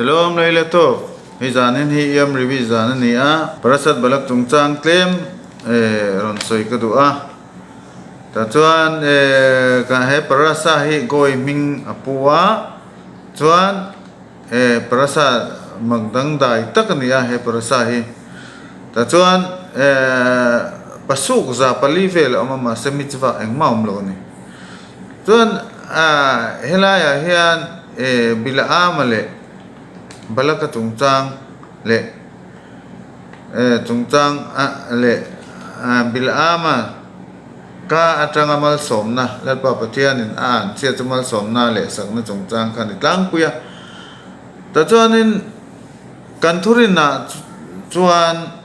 Shalom Leila Tov, Hei zanin hi Yom Revi zan a ni a, Parashat Balak chungchang tlem rawn sawi ka duh a. Tah chuan he Parasha hi Goy hming a pu a, chuan Parasha mak dangdai tak a ni a he Parasha hi. Tah chuan pasuk 400 vel a awm a mahse mitzvah engmah a awm lo a ni. Chuan helaiah hian Bilaama leh Balaka chungchang leh chungchang leh Bilaama ka atanga malsawmna Lalpa Pathianin a an chhiat chu malsawmna leh sakna chungchang kha a ni tlangpui a. Tichuanin. Kan thurinah chuan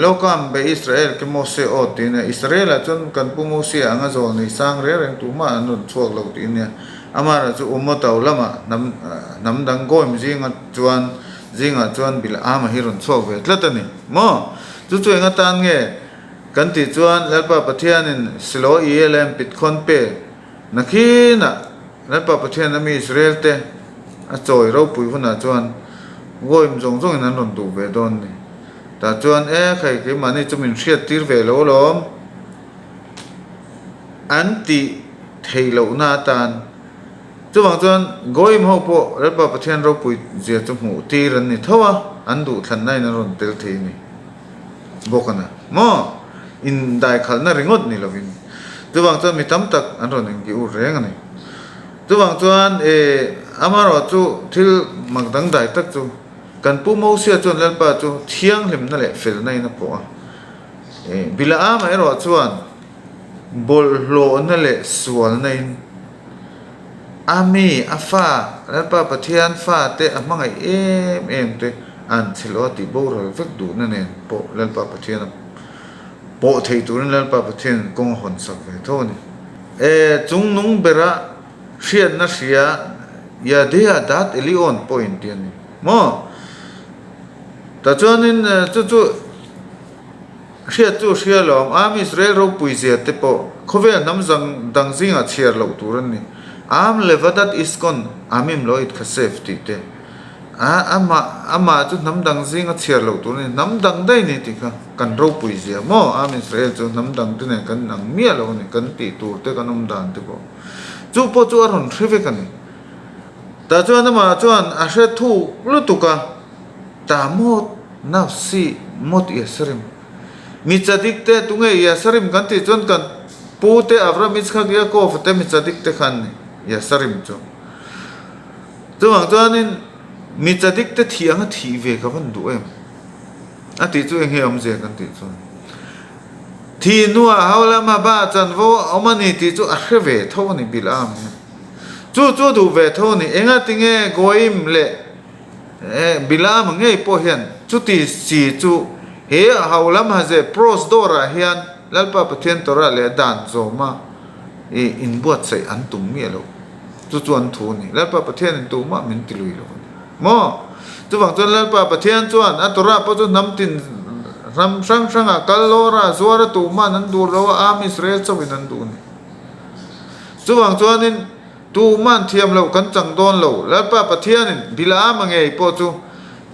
Lo kam be Israel ke Mose aw tih nia, Israel-ah chuan kan pu Mose anga zawl nei sang reng reng tumah an rawn chhuak lo tih nia. Amaherawh chu Ummotau lamah hnam hnam dang Goim zinga chuan zingah chuan Bil'ama hi rawn chhuak ve tlat a ni maw? Chu chu eng atan nge kan tih chuan Lalpa Pathianin Silo ELM Pitkhawn pe Nakinah Lalpa Pathian a mi Israel te a chawi ropui hunah chuan Goim zawng zawngin an rawn duh ve dawn ni. Tah chuan e khai keimahni chu min hriat tir ve lo alawm an tih theih lohna atan. Chuvang chuan Goim ho pawh Lalpa Pathian ropui zia chu hmuh tir an ni tho a, an duhthlanna in an rawn tel thei a ni. Bawk a na maw? Indaikhalhna ringawt ni lovin. Chuvang chuan mi tam tak an rawn inti ur reng a ni. Chuvang chuan e amaherawh chu thil mak dangdai tak chu kan Pu Mosia chuan Lalpa chu thianghlimna leh felna in a pawh a. E Bilaama erawh chuan bawlhhlawhna leh sualna in A mi, a fa, Lalpa Pathian fa te a hmangaih em em te an chhe lo a tih boral vek duhna nen pawh Lalpa Pathian a pawh thei turin Lalpa Pathian kawng a hawn sak ve tho a ni. E chung nung bera hriatna hria Yadea Dat Elion pawh in ti a ni maw? Tah chuanin chu chu Hriat chu hria lo ang. Am Israel ropui zia te pawh khawvel hnam zang dang zingah chhiar loh tur an ni. Am Levadat Iskon Amim lo it kha save tih te. A amah amah chu hnam dang zinga chhiar loh tur a ni. Hnam dang daih ni tih kha kan ropui zia maw? Am Israel chu hnam dang te nen kan inang miah lo a ni. Kan tih tur te kan awm dan te pawh. Chu pawh chu a rawn hre vek a ni. Tah chuan amah chuan a hre thuk lutuk a. Ta mawt nafsi mawt Yasarim. Mi chadik te tunge Yasarim kan tih chuan kan pu te Avram, Yitzhak, Yaakov te mi chadik te khan ni Yasarim chu. Chuvang chuanin mi chadik te thih anga thih ve ka van duh em? A tih chu eng nge awmzia kan tih chuan thih hnuah Haulam Haba chanvo a awm a ni tih chu a hre ve tho a ni Bilam hian. Chu chu a duh ve tho a ni. Engatinge Goim leh Bilam ngei pawh hian chuti si chu he a ho lam haze pros dawrah hian Lalpa Pathian Torah leh dan zawma i inbuatsaih an tum miah lo. Chu chu an thu a ni. Lalpa Pathianin tumah min ti lui lo a ni. Maw? Chuvang chuan Lalpa Pathian chuan a Torah pawh chu hnam tin ram hrang hrangah kal lawra zuara tumah an duh lo a, Am Israel chauhin an duh a ni. Chuvang chuanin Tuhman thiam loh kan chang dawn lo. Lalpa Pathianin Bilaama ngei pawh chu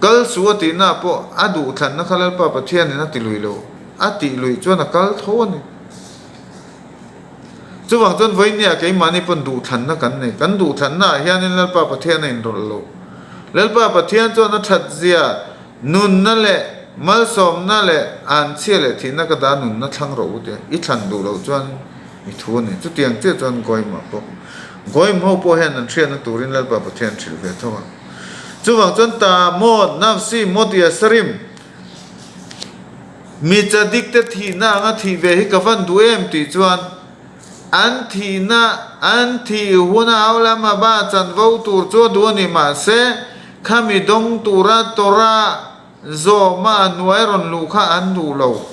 kal su a tihna pawh a duhthlanna kha Lalpa Pathianin a ti lui lo. A tih luih chuan a kal tho a ni. Chuvang chuan vawinia keimahni pawn duhthlanna kan nei. Kan duhthlannaah hianin Lalpa Pathian a inrawlh lo. Lalpa Pathian chuan a thatzia, nunna leh malsawmna leh anchhia leh thihna ka dah nunna thlang rawh u tia i thlan duh loh chuan I thu a ni. Chutiang chiah chuan Goima pawh, Goim ho pawh hian an hriatna turin Lalpa Pathian hrilh ve tho a. Chuvang chuan Ta Mawt, Nafsi, Mawt Yasarim, mi chadik te thihna anga thih ve hi ka van duh em tih chuan an thihna, an thih huna au lama ba chanvo tur chu a duh a ni. Mahse, khami dawng tura Torah Zawma a hnuai rawn luh kha an duh lo.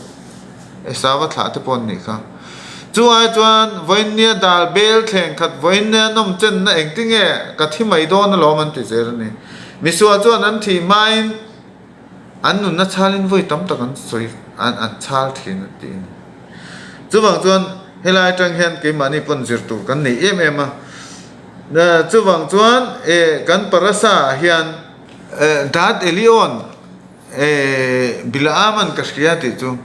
Esau a thlah te pawh an nih kha. Chu ai chuan vawiinnia dal bel thleng khat vawiinnia nawm chenna engtinge ka thi mai dawn alawm an ti zel a ni. Misual chuan an thih hmain an nunna chhalin vawi tam tak an sawi an chhal thin a ti a ni. Chuvang chuan helai atang hian keimahni pawn zir tur kan nei em em a. Chuvang chuan kan parasa ah hian. Dat Elion Bilaam-an ka hria tih chu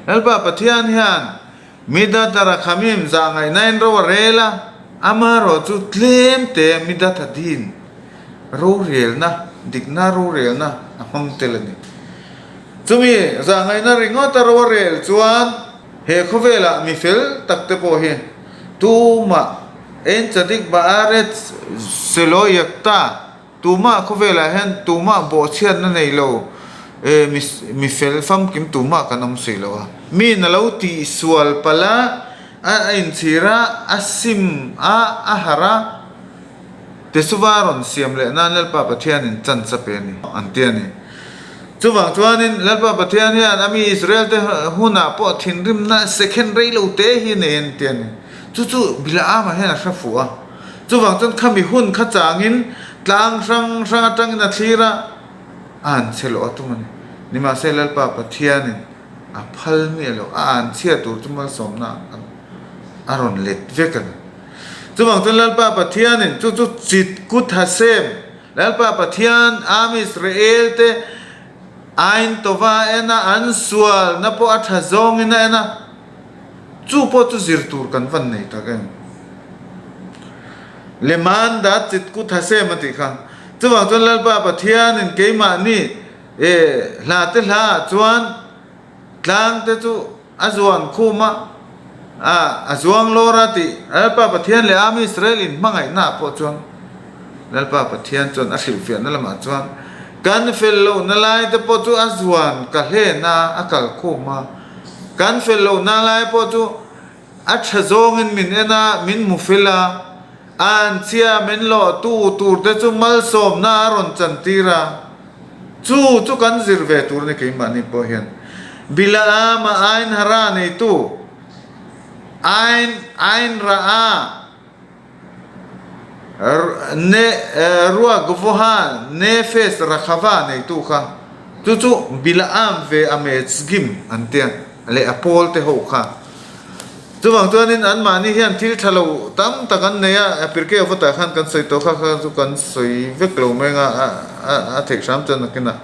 Lalpa Pathian hian Midat a Rakhamim zahngaihnain ro a rel a, amaherawh chu tlem te Midat a din rorelna, dikna rorelna a hmang tel a ni. Chumi zahngaihna ringawta ro a rel chuan he khawvelah mi fel tak te pawh hi tumah Ein Tzadik Ba'aretz Shelo Yakta Tumah khawvelah hian tumah bawhchhiatna nei lo eh mi mi fel famkim tumah kan awm si lo a. Miin a lo tihsual palh a, a inchhir a, a sim a, a harh a, Tesuva rawn siam leh nan Lalpa Pathianin chance a pe a ni, an ti a ni. Chuvang chuanin Lalpa Pathian hian a mi Israel-te hunah pawh thinrimna second rei lo te hi nei an ti a ni. Chu chu Bilaama hian a hre fuh a. Chuvang chuan khami hun kha changin tlang hrang hrang atangin a thlir a, a han chhe loh a tum a ni. Nimahse Lalpa Pathianin a phal miah loh, a an chhia tur chu malsawmna a rawn let vek a ni. Chuvang chuan Lalpa Pathianin chu chu chit kut Hashem, Lalpa Pathian Am Israel te ain tova a en a, an sualna pawh a tha zawngin a en a, Chu pawh chu zir tur kan van nei tak em? Leman dat chit kut hasem a tih kha. Chuvang chuan Lalpa Pathianin keimahni e hla te hla ah chuan tlang te chu a zuan khum a, a a zuang lawr a tih Lalpa Pathian leh Am Israel in hmangaihna ah pawh chuan Lalpa Pathian chuan a hrilhfiahna lamah chuan kan fel lohna lai te pawh chu a zuan ka hlen a, a kal khum a. Kan fel lohna lai pawh chu a tha zawngin min en a, min hmu fel a, anchhia min lawhtu turte chu malsawmna a rawn chantir a, chu chu kan zir ve tur a ni keimahni pawh hian. Bilaama Ain Hara neitu Ain Ain Ra'a Ne Ruak Gvoha Nefes Rakhava neitu kha chu chu Bilaam ve a Mezgim an tia leh a pawl te ho kha. Chuvang chuanin anmahni hian thil tha lo tam tak an nei a, Pirkei Avotah khan kan sawi tawh kha kha chu kan sawi vek lo mai anga a theih hram chuan nakinah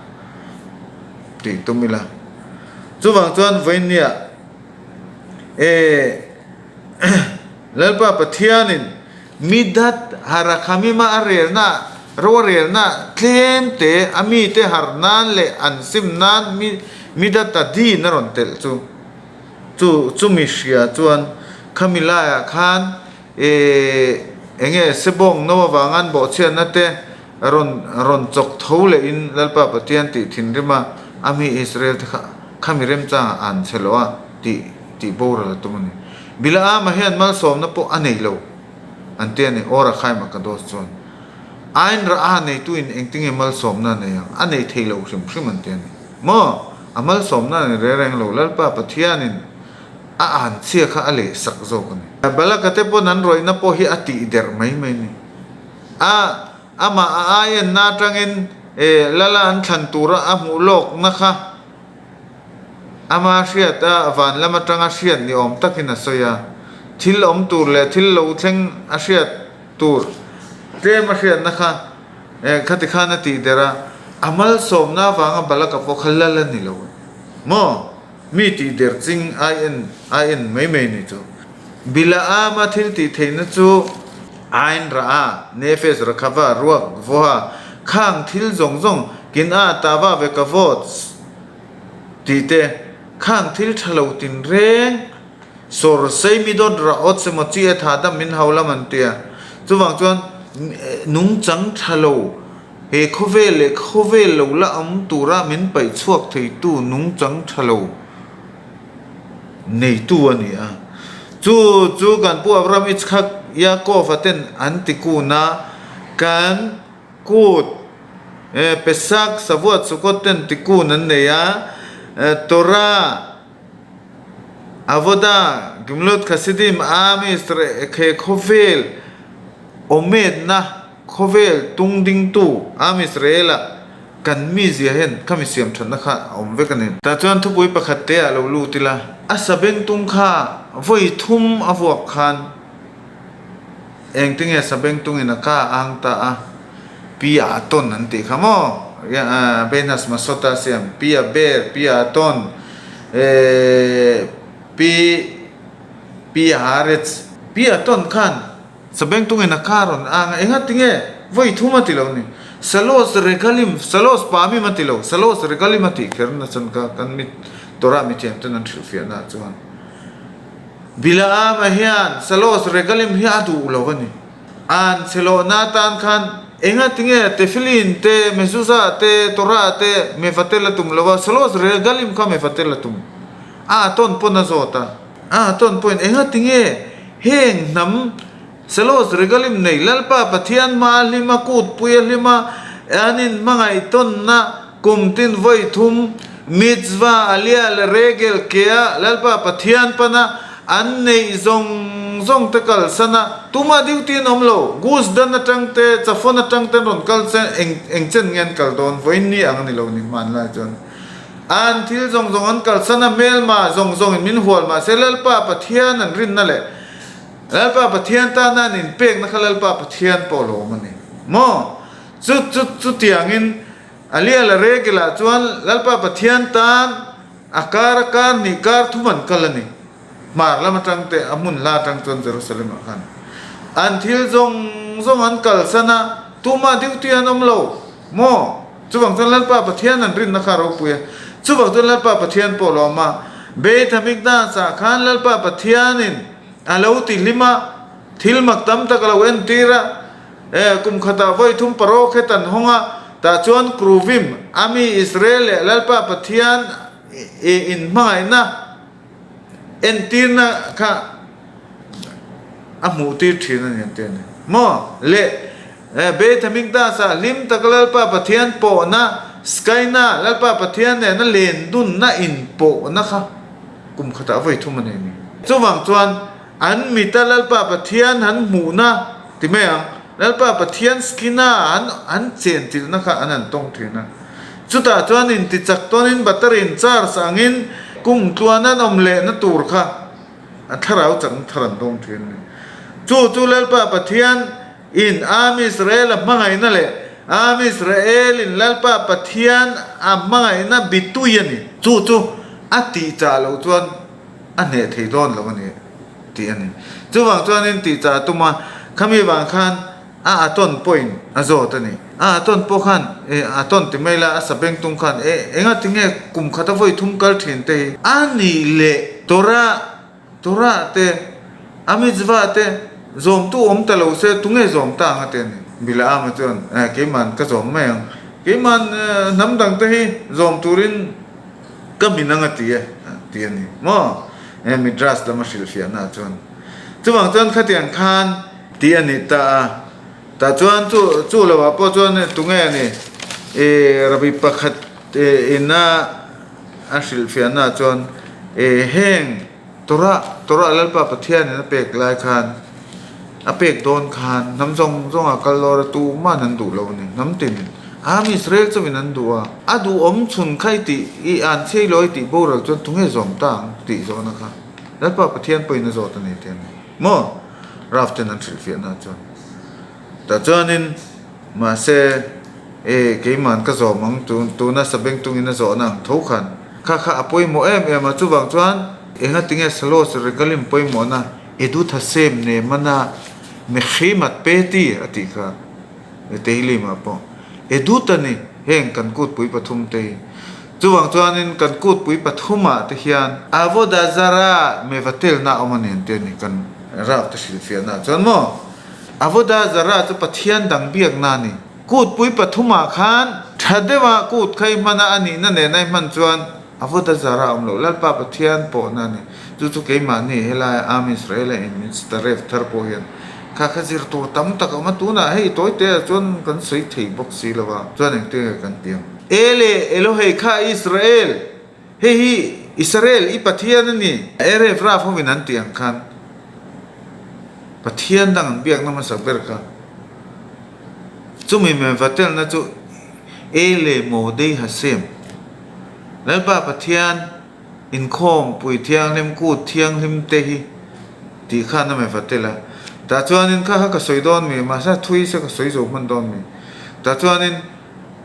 tih tum ila. Chuvang chuan vawinia eh Lalpa Pathianin Midat Harakhamima a relna, ro a relna tlem te a mite harh nan leh an sim nan Midat a din a rawn telh chu. Chu chumi hria chuan khami laiah khan eh enge Sebawng no avanga an bawhchhiatna te rawn rawn chawk tho lehin Lalpa Pathian tih thinrima a mi Israel te kha khami remchangah an chhe lo a tih tih boral a tum a ni. Bilaama hian malsawmna pawh a nei lo an ti a ni, Or Achaim Akadosh chuan. Ain Ra'ah neituin engtinge malsawmna a nei ang? A nei thei lo hrim hrim an ti a ni. Maw? A malsawmna a ni reng reng lo, Lalpa Pathianin a anchhia kha a leh sak zawk a ni. Balaka te pawn an rawihna pawh hi a tih derh mai mai a ni. A amah a aienna atangin Lala an thlan tura a hmuh lawkna kha Ama hriat a van lam atanga hriat ni awm takin a sawi a, thil awm tur leh thil lo thleng a hriat tur tlem a hriatna kha eh khati khan a tih der a, a malsawmna avanga Balaka pawh kha lal a ni lo maw? Mi tih der ching ai en ai en mai mai ni chu. Bilaama thil tih theihna chu Ain Ra'a, Nefesh Rakhava, Ruak Gvoha, khang thil zawng zawng Kin'a, Tava ve Kavod tih te, khang thil tha lo tinreng sawr sei midawt rah awt semaw chi a tha dam min hau lam an tia. Chuvang chuan nungchang tha lo he khawvel leh khawvel lo la awm tura min paih chhuak theitu nungchang tha lo neitu a ni a. Chu chu kan Pu Abraham Yitzchak Yaakov-a ten an ti kun a, kan kut Pesach Shavuot Sukkot ten ti kun an nei a, Torah, Avodah, Gemilut Chassidim, Am Israel he khawvel awmetna khawvel tung dingtu Am Israel-a Kan mizia hian ka mi siam thatna kha a awm vek a ni. Tah chuan thupui pakhat te ah lo lut ila. A sabengtung kha vawi thum a vuak khan engtinge sabengtungin a ka a ang ta a, pi ah a tawn an tih kha maw? Bein Hasmasot a siam, Pi a Ber, Pi a Aton, eh, Pi Pi a Haaretz. Pi a Aton khan Sabengtungin a kar rawn ang a, enga tinge vawi thum a ti lo ni. Salos Regalim, Salos Pamim a ti lo, Salos Regalim a tih kher nachan ka kan mi Torah mithiam ten an hrilhfiahna ah chuan Bilaama hian Salos Regalim hi a duh lo a ni. An chhelawhna atan khan enga tinge Tefillin te, Mezuzah te, Torah te mevatel a tum lo a, Salos Regalim kha mevatel a tum a, a tawn pawn a zawt a. A tawn pawhin enga tinge heng hnam Salos Regalim nei Lalpa Pathian hma a hlim a, kutpui a hlim a, an inhmangaih tawnna Kum tin vawi thum mitzvah Aliyah leh Regel kea Lalpa Pathian pana an neih zawng zawng te kalsan a, tumah duty an awm lo. Goose dan atang te, Chafon atang te an rawn kal che eng eng chen nge an kal dawn? Vawiin ni ang a ni lo ni hman lai chuan an thil zawng zawng an kalsan a, hmelma zawng zawng in min hual mahse Lalpa Pathian an rinna leh Lalpa Pathian tana an inpekna kha Lalpa Pathian pawh lawm a ni maw? Chu chu chutiangin Alia la Regelah chuan Lalpa Pathian tan a kar a kar hnih kar thum an kal a ni. Hmar lam atang te a hmun hla atang chuan Jerusalem ah khan an thil zawng zawng an kalsan a, tumah duty an awm lo maw? Chuvang chuan Lalpa Pathian an rinna kha a ropui a, chuvang chuan Lalpa Pathian pawh lawm a, Beit Hamikdash ah khan Lalpa Pathianin a lo ti hlim a, thil mak tam tak a lo entir a, E, kum khatah vawi thum parokhet an hawng a, tah chuan Kruvim, a mi Israel leh Lalpa Pathian i inhmangaihna entirna kha a hmuhtir thin a ni an ti a ni. Maw? Le, e, Beit Hamikdash-ah hlim taka Lalpa Pathian pawhna, Skaina, Lalpa Pathian nena lendunna inpawhna kha kum khatah vawi thum a nei a ni. Chuvang chuan An mita Lalpa Pathian an hmuhna ti mai ang, Lalpa Pathian skina an an chentilhna kha an han tawng thin a. Chutah chuan intichak tawnin battery in charge angin kum tluan an awm lehna tur kha a thlarau chakna thar an dawng thin a ni. Chu chu Lalpa Pathian in Am Israel a hmangaihna leh Am Israel in Lalpa Pathian a hmangaihna bitui a ni. Chu chu a tihchah loh chuan a hneh thei dawn lo a ni tih a ni. Chuvang chuanin tih chah a tum a, khami vang khan a atawn pawhin a zawt a ni. A atawn pawh khan eh a tawn ti mai la, a sabeng tung khan eh enga tinge kum khata vawi thum kal thin te hi a nih leh Torah Torah te a mitzvah te zawmtu awm ta lo se tunge zawm ta ang a ti a ni. Bilaama chuan eh keiman ka zawm mai ang, keiman hnam dang te hi zawm turin Ka min ang a ti e, ti a ni maw? He Midrash lama hrilhfiahna ah chuan. Chuvang chuan khatiang khan ti a ni ta a. Tah chuan chu chu lo ah pawh chuan tunge a ni? I Rabbi pakhat ina a hrilhfiahna ah chuan i heng Torah, Torah Lalpa Pathianin a pek lai khan, a pek dawn khan hnam zawng zawng ah kal lawr a tuman an duh lo a ni. Hnam tin Am Israel chauhin an duh a, a duhawm chhun kha i tih, i an chhei lo i tih boral chuan tunge zawm ta ang tih zawhna kha Lalpa Pathian pawhin a zawt a ni tih a ni. Maw? Rav ten an hrilhfiahna chuan. Tah chuanin mahse e keiman ka zawm ang tun tuna sabengtungin a zawhna ang tho khan kha kha a pawimawh em em a, chuvang chuan engatinge Salos Regalim pawimawhna Edutha Sem Nemana Mekhimat Peti a tih kha Tehillim ah pawh Edut a ni heng kan kutpui pathum te hi. Chuvang chuanin kan kutpui pathumah te hian Avodah Zarah Mevatelna a awm a ni an ti a ni kan Rav te hrilhfiahna ah chuan maw Avodah Zarah chu Pathian dang biakna a ni. Kutpui pathumah khan tha deuha kut kha i hman a, a nihna nena i hman chuan Avodah Zarah a awm loh. Lalpa Pathian pawhna a ni. Chu chu keimahni helaia Am Israel a in min staref thar pawh hian kha kha zir tur tam tak a awm a, tunah hei tawi te ah chuan kan sawi thei bawk si lo va, chuan engtin nge kan ti ang? Ele, Elohei kha Israel, hei hi Israel i Pathian a ni. Erev Rav hovin an tih ang khan Pathian dang an biakna hmasa ber kha chumi mevatelna chu Ele Modei Hashem, Lalpa Pathian, Inkhawm, pui thianghlim, kut thianghlim te hi tih khan a meva tel a. Tah chuanin kha kha ka sawi dawn mi, mahse a thui se ka sawi zo hman dawn mi. Tah chuanin.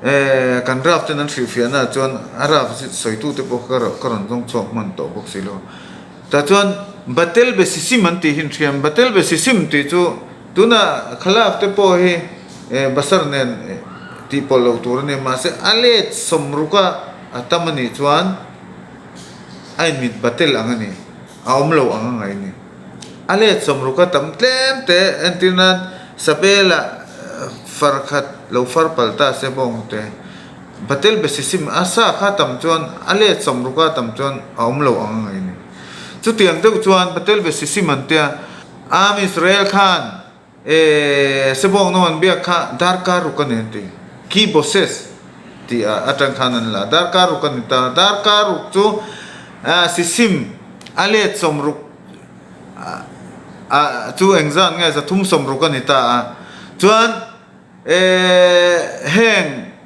Kan Rav ten an hrilhfiahna ah chuan a Rav sawitute pawh ka rawn zawng chhuak hman tawh bawk si lo. Tah chuan Batel be Sisim an tih hi an hria. Batel be Sisim tih chu tuna Khalaf te pawh hi Basar nen tih pawlh loh tur a ni. Mahse a let sawmruka a tam a nih chuan a inmit Batel ang a ni, a awm lo ang a ngaih a ni. A let sawmruka tam tlem te entir nan Sabela far khat lo far pal ta se bawng te. Batel besisim a sa kha tam chuan a let sawmruka tam chuan a awm lo ang a ngaih a ni. Chutiang deuh chuan Batel besisim an tia Am Israel khan e Sebawng no an biak kha darkar ruk a ni an ti. Ki boses tih ah atang khan an la. Darkar ruk a ni ta. Darkar ruk chu sisim a let sawmruk a chu engzat nge 360 a ni ta a. Chuan Heng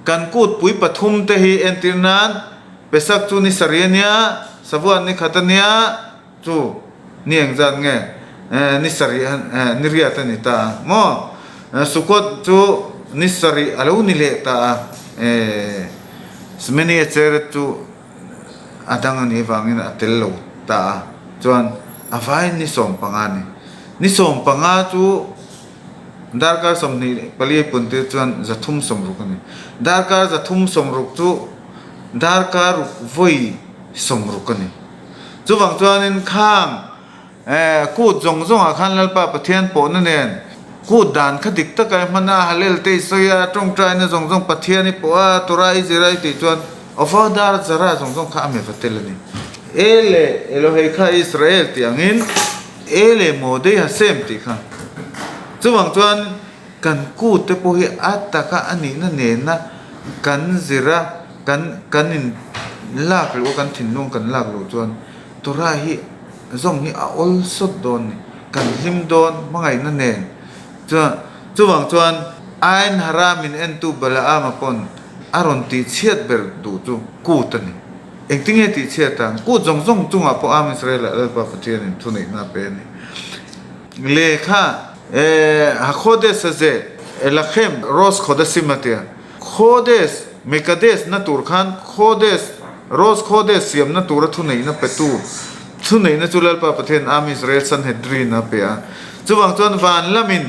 kan kutpui pathum te hi entir nan Pesak chu ni sarih a nia, Savuan ni khat a nia, chu ni engzat nge ni sarih ni riat a ni ta a maw? Sukkot chu ni sarih a lo ni leh ta a, Shmini Atzeret chu a dang a nih avangin a tel lo ta a, chuan a vaiin ni 15 a ni. Ni 15 chu Darkar 24 puntir chuan 360 a ni. Darkar 360 chu darkar ruk vawi 60 a ni. Chuvang chuanin khang kut zawng zawngah khan Lalpa Pathian pawhna nen kut dan kha dik taka i hman a, Hallel te i sawi a, tawngtaina zawng zawng Pathian i pawh a, Torah i zir a i tih chuan Avodah Zarah zawng zawng kha a meva tel a ni. Ele Elohei kha Israel tih angin. E leh maw dei ha sem tih kha. Chuvang chuan kan kut te pawh hi a taka a nihna nena kan zir a, kan kan in lak loh a, kan thinlung kan lak loh chuan Torah hi zawng hi a awl sawt dawn ni. Kan hlim dawn hmangaihna nen. Chuan chuvang chuan Ain Hara min entu Balaama pawn a rawn tihchhiat ber duh chu kut a ni. Engtinge tih chhiat ang? Kut zawng zawng chungah pawh Am Israel-ah Lalpa Pathianin thuneihna a pe a ni. Lehkha, Hakhodes a ze, Elachem, Ros Khodasim a tia. Khodes, Mekades na tur khan Khodes, Ros Khodes siamna tura thuneihna petu thuneihna chu Lalpa Pathian Am Israel Sanhedrin a pe a. Chuvang chuan van lamin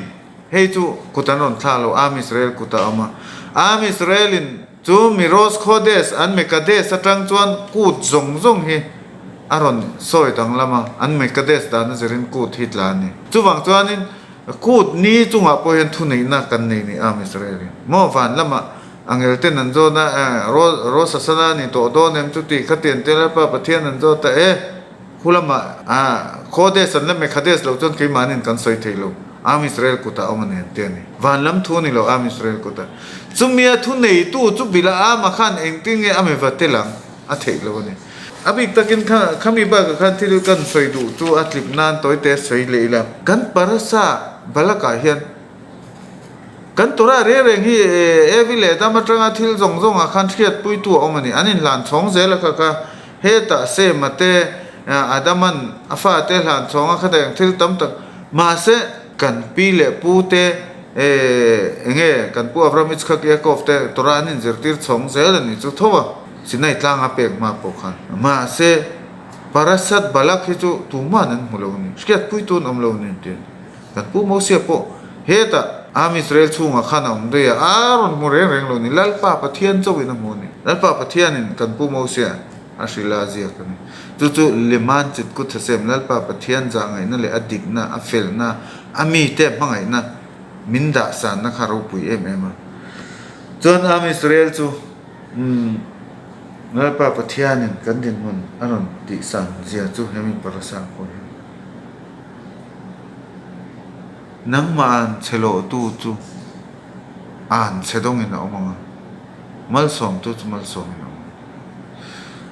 hei chu kut an rawn thlak lo, Am Israel kut a awm a. Am Israel-in Chu mi Ros Khodes an Mekades atang chuan kut zawng zawng hi a rawn sawi danglam a, an Mekades dan a zirin kut hi tla a ni. Chuvang chuanin kut ni chungah pawh hian thuneihna kan nei ni a Israel-in. Maw van lamah angel ten an zawt a, Ros Hashanah a ni tawh dawn em chuti khatian te Lalpa Pathian an zawt a e. Khu lamah Khodes an la Mekhades loh chuan keimahnin kan sawi thei lo. Am Israel kutah awm a ni an ti a ni. Van lam thu a ni lo Am Israel kutah. Chumia thu neitu chu Bilaama khan engtin nge a mi va tel ang? A theih lo a ni. A bik takin kha khami bakah khan thil kan sawi duh chu a tlip nan tawite sawi leh ila. Kan parasa Balakah hian Kan Torah reng reng hi Evi leh Adam atanga thil zawng zawngah khan hriatpuitu a awm a ni. An inhlan chhawng zel a kha kha. Hetah Sema te, Adaman a fate hlan chhawng a kha eng thil tam tak. Mahse, kan pi leh pu te, enge kan pu Avram, Yitzchak, Yaakov te Torah an inzirtir chhawng zel a ni chu tho a, Sinai tlanga pek hma pawh khan. Mahse, Parashat Balak hi chu tuman an hmu lo a ni. Hriatpuitu an awm lo a ni an ti a ni. Kan Pu Mosia pawh hetah Am Israel chhungah khan a awm daih a, a rawn hmu reng reng lo ni. Lalpa Pathian chauhin a hmu a ni. Lalpa Pathianin kan Pu Mosia a hrilh a, a ziak a ni. Chu chu Liman Chitkut Hasem, Lalpa Pathian zahngaihna leh a dikna, a felna, a mite hmangaihna min dah sanna kha ropui em em a. Chuan Am Israel chu umm Lalpa Pathianin kan dinhmun a rawn tihsan zia chu hemi parasa pawh hian. Nangmah an chhe lawhtu chu an chhe dawngin a awm ang a, malsawmtu chu malsawmin a awm ang.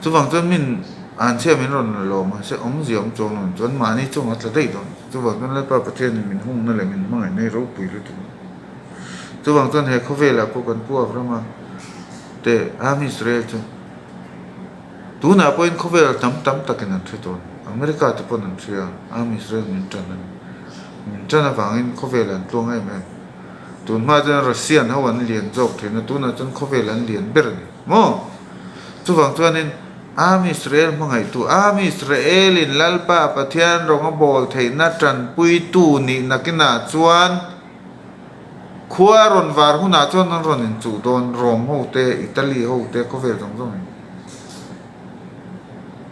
Chuvang chuan min an chhia min rawn lawm a, se awmzia awm chuang lo chuan mahni chungah a tla daih dawn. Chuvang chuan Lalpa Pathianin min hungna leh min hmangaihna hi ropui lutuk a. Chuvang chuan he khawvelah pawh kan Pu Abrahama te Am Israel chu Tunah pawhin khawvel hnam tam takin an hre tawn. America te pawn an hria, Am Israel min tan a ni. Min tan avangin khawvel an tluang em em. Tun hma chuan Russian ho an lian zawk thin a, tunah chuan khawvel an lian ber a ni maw? Chuvang chuanin Am Israel hmangaihtu, Am Israelin Lalpa Pathian rawng a bawl theihna tanpuitu nih nakinah chuan khua a rawn var hunah chuan an rawn inchuh dawn, Rome ho te, Italy ho te, khawvel zawng zawngin.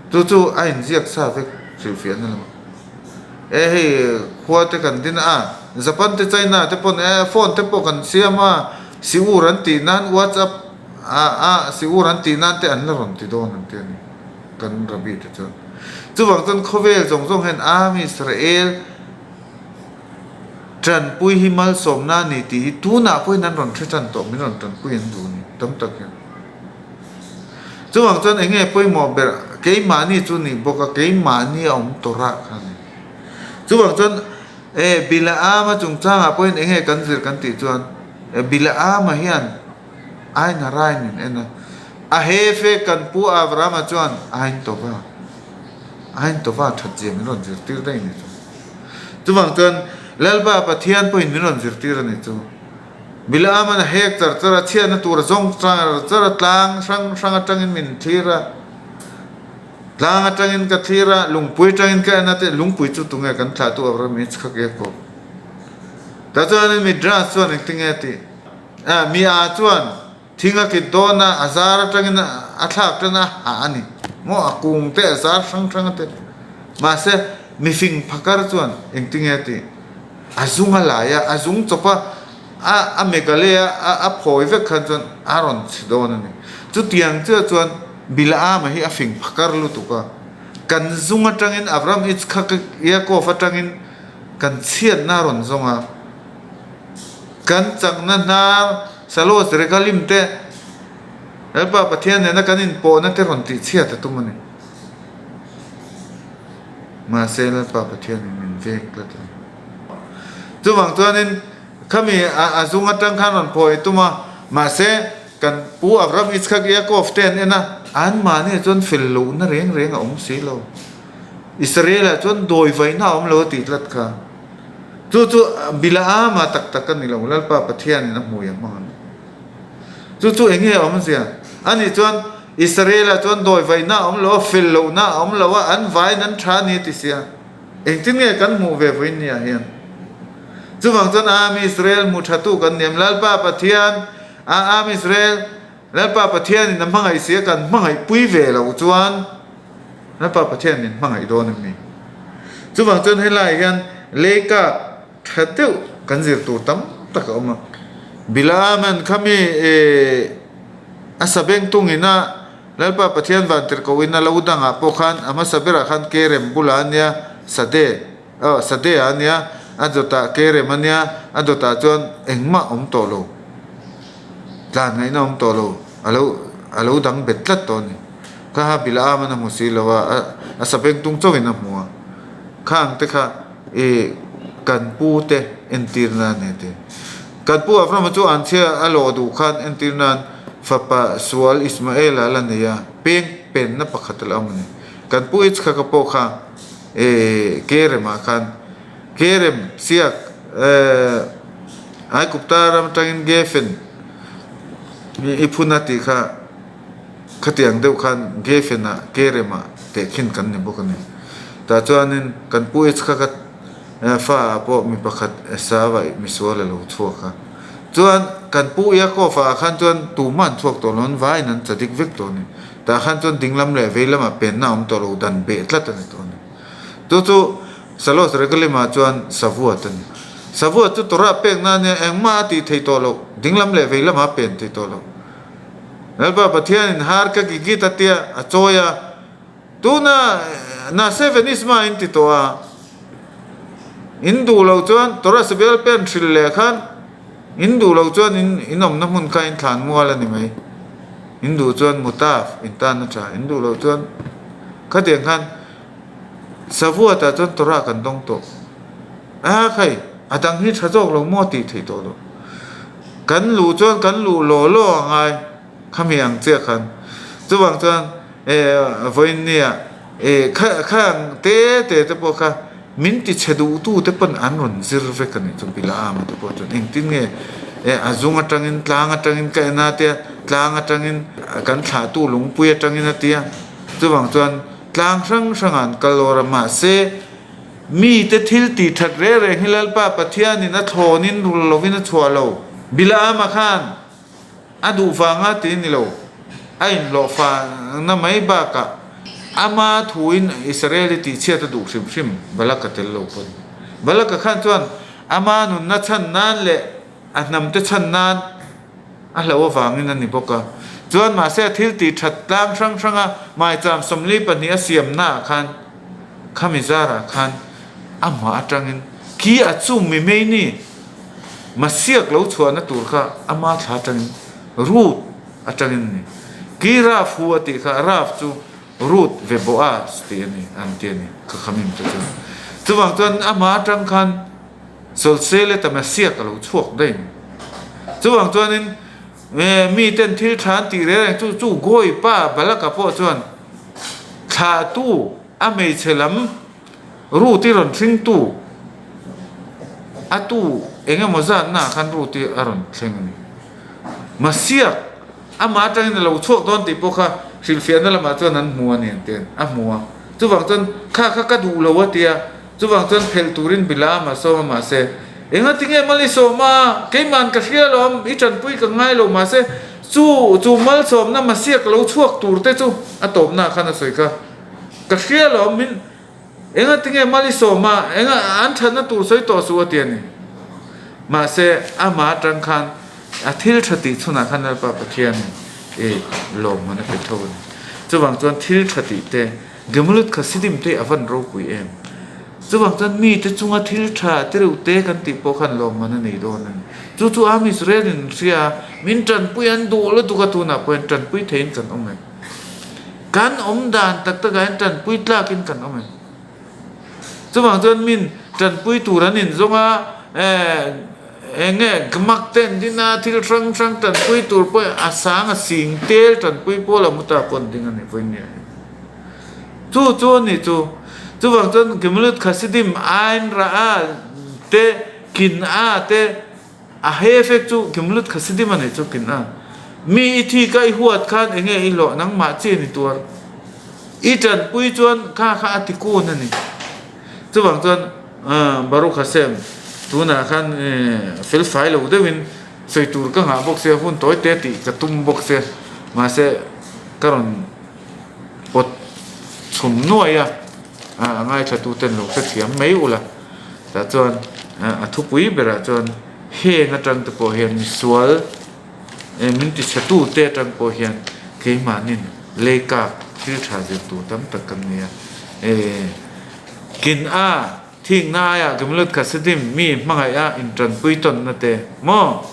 Chu chu a inziak sa vek hrilhfiahna lamah. E hei khua te kan din a, Japan te China te pawn e phone te pawh kan siam a, si ur an tih nan WhatsApp ah ah si ur an tih nan te an la rawn ti dawn an ti a ni kan Rabbi te chuan. Chuvang chuan khawvel zawng zawng hian Am Israel tanpui hi malsawmna a ni tih hi tunah pawhin an rawn hre tan tawh min rawn tanpui an duh a ni tam tak hian. Chuvang chuan eng nge pawimawh ber keimahni chu nih bawk a, keimahni a awm tawrh ah kha a ni. Chuvang chuan e Bilaama chungchangah pawhin eng nge kan zir kan tih chuan e Bilaama hian aina rain min en a, a hefe kan pu Abrahama chuan ain tawva, ain tawva that zia min rawn zirtir daih a ni chu. Chuvang chuan Lalpa Pathian pawhin min rawn zirtir a ni chu. Bilaman a hek char char a, chhiatna tur a zawng char char a, tlang hrang hrang atangin min thlir a, tlang atangin ka thlir a, lungpui atangin ka en a tih lungpui chu tunge kan thlahtu Abraham Yitzchak Yaakov. Tah chuanin Midrash chuan engtinge a tih? Ah, mi a chuan Thing a kit dawn a, a zar atangin a thlak tan a hah a ni maw? A kung te a zar hrang hrang a te. Mahse, mifing phakar chuan engtinge a tih? A zung a lai a, a zung chawp a, a a Meghalaya a a phawi vek khan chuan a rawn chhe dawn a ni. Chutiang chiah chuan Bilaama hi a fing phakar lutuk a, kan zung atangin Abraham, Yitzchak, Yaakov atangin kan chhiatna a rawn zawng a. Kan chakna hnar Salos Regalim te Lalpa Pathian nena kan inpawhna te rawn tihchhiat a tum a ni. Mahse Lalpa Pathianin min veng tlat a ni. Chuvang chuanin khami a zung atang khan rawn phawi tum a, mahse kan Pu Abraham Yitzchak Yaakov te an en a, anmahni chuan fel lohna reng reng a awm si lo. Israel-ah chuan dawi vaihna a awm lo a tih tlat kha. Chu chu Bilaama tak tak a ni lo, Lalpa Pathianin a hmui a hmang a ni. Chu chu eng nge a awmzia? Ani chuan Israel-ah chuan dawi vaihna a awm lo a, fel lohna a awm lo a, an vaiin an tha a ni a ti sia. Engtin nge kan hmuh ve vawiin niah hian? Chuvang chuan Am Israel hmu thatu kan ni em? Lalpa Pathian, a Am Israel, Lalpa Pathianin a hmangaih sia kan hmangaih pui ve loh chuan Lalpa Pathian min hmangaih dawn em ni? Chuvang chuan helaiah hian leika tha deuh kan zir tur tam tak a awm a. Bilaman khami a sabeng tungin a Lalpa Pathian vantirhkohin a lo dangah pawh khan a hmasa berah khan Kerem bulah a nia, Sade. Aw, Sadea a nia, a dawtah Kerem a nia, a dawtah chuan engmah awm tawh lo, tlan ngaihna awm tawh lo, a lo a lo dang bet tlat tawh a ni. Kha ha Bilaam an a hmu si lo a, a a sabeng tung chauhin a hmu a. Khang te kha i kan pu te entir nan a ni ti. Kan pu Abrahama chu anchhia a lawh duh khan entir nan fapa sual Ismaela a la nei a, peng penna pakhat a la awm a ni. Kan pu Yitzchaka pawh kha E Kerem ah khan Kerem siak Aigupta ram atangin Gefen i phun a tih kha khatiang deuh khan Gefen ah Kerem ah tehkhin kan ni bawk a ni. Tah chuanin kan pu Yitzchaka fa ah pawh mi pakhat Esau ah misual a lo chhuak a. Chuan kan pu Yaakov ah khan chuan tumah an chhuak tawh lo an vaiin an chadik vek tawh a ni. Tah khan chuan dinglam leh veilam ah penna a awm tawh lo dan beh tlat a ni tawh a ni. Chu chu Salos Regalim ah chuan Savuat a ni. Savuat chu Torah pek na ania engmah a tih theih tawh loh, dinglam leh veilam ah a pen theih tawh loh. Lalpa Pathianin har ka gigit a tia a chawi a, Tuna Nase Venisma in ti tawh a, in duh loh chuan Torah Sabial pen hrilh leh khan in duh loh chuan in in awmna hmun kha in thlan mual a ni mai. In duh chuan mutaf in tan a tha, in duh loh chuan khatiang khan Shavuot-ah chuan Torah kan dawng tawh. A khai, a dang hi tha zawk lo maw tih theih tawh loh. Kan luh chuan kan luh law law a ngai. Khami ang chiah khan chuvang chuan eh vawiin nia eh kha kha ang te te te pawh kha. Min ti chhe duhtu te pawn an rawn zir vek a nih chu Bilaama te pawh chuan engtin nge eh a zung atangin tlang atangin ka en a tia tlang atangin kan thlahtu lungpui atangin a tia chuvang chuan tlang hrang hrangah an kal awr a mahse mite thil tih that reng reng hi Lalpa Pathianin a thlawnin rul lovin a chhuah lo Bilaama khan A duh vanga ti ni lo, a inhlawhfahna mai bakah ama thuin Israel-i tihchhiat a duh hrim hrim Balak-a tel lo pawn. Balak-a khan chuan ama nunna chhan nan leh a hnamte chhan nan a hlauh avangin a ni bawk a. Chuan mahse a thil tih that tlang hrang hranga maicham 42 a siamnaah khan khami zarah khan amah atangin khi a chum mi mai ni. Masiak lo chhuahna tur kha ama thla atangin Ruth atangin a ni. Ki Raf hu a tih kha Raf chu Ruth ve Boaz tih a ni an ti a ni kha khamim te chuan. Chuvang chuan ama atang khan Solsele ta Masiak a lo chhuak daih a ni. Chuvang chuanin miten thil tha an tih reng reng chu chu Goy pa Balaka pawh chuan thlahtu a hmeichhe lam Ruth i rawn hringtu a tu eng emaw zatna ah khan Ruth i a rawn thleng a ni. Masiak amah atangin a lo chhuak dawn tih pawh kha hrilhfiahna lamah chuan an hmu a ni an ti a hmu a. Chuvang chuan kha kha ka duh lo a ti a, chuvang chuan phelh turin Bilaam a sawm a mahse engati nge mal i sawm a, keima'n ka hria alawm, i tanpui ka ngai lo mahse chu chu malsawmna Masiak lo chhuak tur te chu a tawpna ah khan a sawi kha. Ka hria lo min enga tinge mal i sawm a, enga an thatna tur sawi tawh suh a ti a ni. Mahse amah atang khan a thil tha tih chhunah khan Lalpa Pathian i lawmman a pe tho a ni. Chuvang chuan thil tha tih te, Gemulut Khasidim te a van ropui em. Chuvang chuan mite chunga thil tha te reuh te kan tih pawh khan lawmman a nei dawn a ni. Chu chu Am Israel in hria a, min tanpui an duh lutuk a tunah pawh hian tanpui theiin kan awm em. Kan awm dan tak takah hian tanpui tlakin kan awm em? Chuvang chuan min tanpui tur an inzawng a, eng nge gmak te an din a, thil hrang hrang tanpui tur pawh a sang a sing tel tanpui pawl a muta pawh an ding a ni vawiin hian. Chu chu a nih chu. Chuvang chuan Gemilut Khasidim, Ain Ra'a te, Kin'a te, A he fek chu Gimlut Khasidim a nih chu kin a. Mi i thi ka i huat khan enge i hlawh nangmah chi ni tuar. I tanpui chuan kha kha a ti kun a ni. Chuvang chuan Baruch Hashem tunah khan felfai lo deuhin sawi tur ka nghah bawk sia hun tawi te tih ka tum bawk sia mahse ka rawn pawt chhum nuai a a ngaithlatuten lo hrethiam mai ula. Tah chuan a thupui berah chuan heng atang te pawh hian misual min ti chhe tu te atang pawh hian keimahnin lei kak thil tha zir tur tam tak kan nei a. Kin a thing na aiah Gemilut Khasidim mi hmangaih a intanpui tawnna te maw?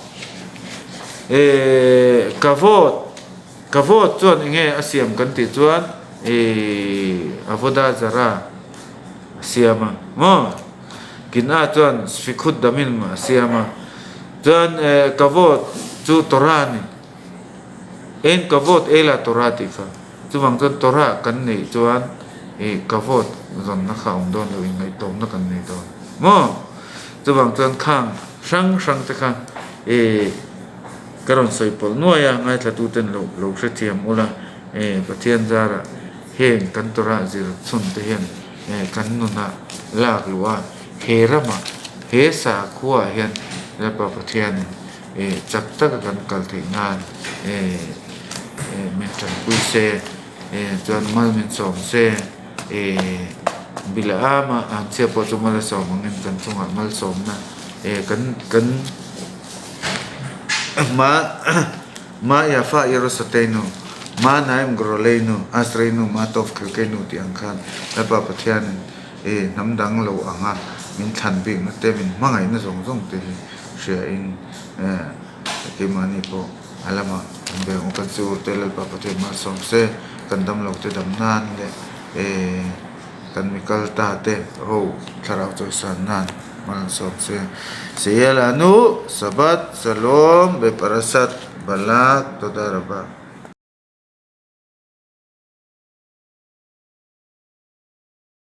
Ka vote ka vote chuan enge a siam kan tih chuan Avodah Zarah a siam a maw? Kinah chuan Sfikhut Damim a siam a, chuan Kavod chu Torah a ni. Ein Kavod Ela Torah tih kha. Chuvang chuan Torah kan neih chuan ih Kavod zawnna kha a awm dawn lo, inngaihtlawmna kan nei dawn maw? Chuvang chuan khang hrang hrang te kha ih ka rawn sawi pawlh nuai a, ngaithlatuten lo lo hrethiam ula ih Pathian zarah Heng kan Torah zir chhun te hian kan nunah lak luh a, he ramah, he sakhuaah hian Lalpa Pathianin chak taka kan kal theih nan min tanpui se, chuan mal min sawm se, Bilaama ang chhia pawh chu mal a sawm angin kan chungah malsawmna kan kan Ma Yafa Yerusateinu, Ma Naim Groleinu, Asreinu, Ma Tov Khelkeinu tih ang khan Lalpa Pathianin i hnam dang lo anga min thlan bikna te, min hmangaihna zawng zawng te hi hriain keimahni pawh a lamah kan be ang u. Kan siur te Lalpa Pathian malsawm se, kan damlo te dam nan leh kan mi kal ta te ho thlarau chawisan nan malsawm se. Seyel anu Sabat Shalom Beparasat Balak Toda Rabba.